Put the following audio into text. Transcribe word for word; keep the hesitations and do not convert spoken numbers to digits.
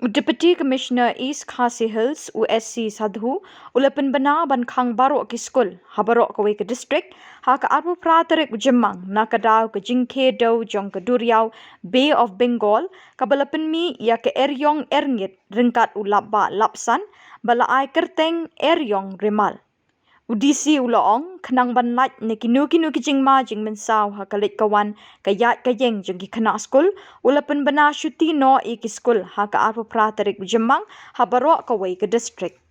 U Deputy Commissioner East Khasi Hills, u S C Sadhu, u la pynbna ban khang baroh ki skul ha baroh kawei ka district ha ka arphew phra tarik u Jymmang na ka daw ka jingkhie dew jong ka duriaw Bay of Bengal, kaba la pynmih ïa ka eriong erngit ryngkat u lapbah lapsan ba la ai kyrteng eriong rimal. U D C u la ong, khnang ban lait na kino kino ki jingma jingmynsaw ha ka leit ka wan ka ïaid ka ïeng jong ki khynnah skul, u la pynbna shuti noh ïa ki skul ha ka arphew phra tarik u Jymmang ha baroh kawei ka district.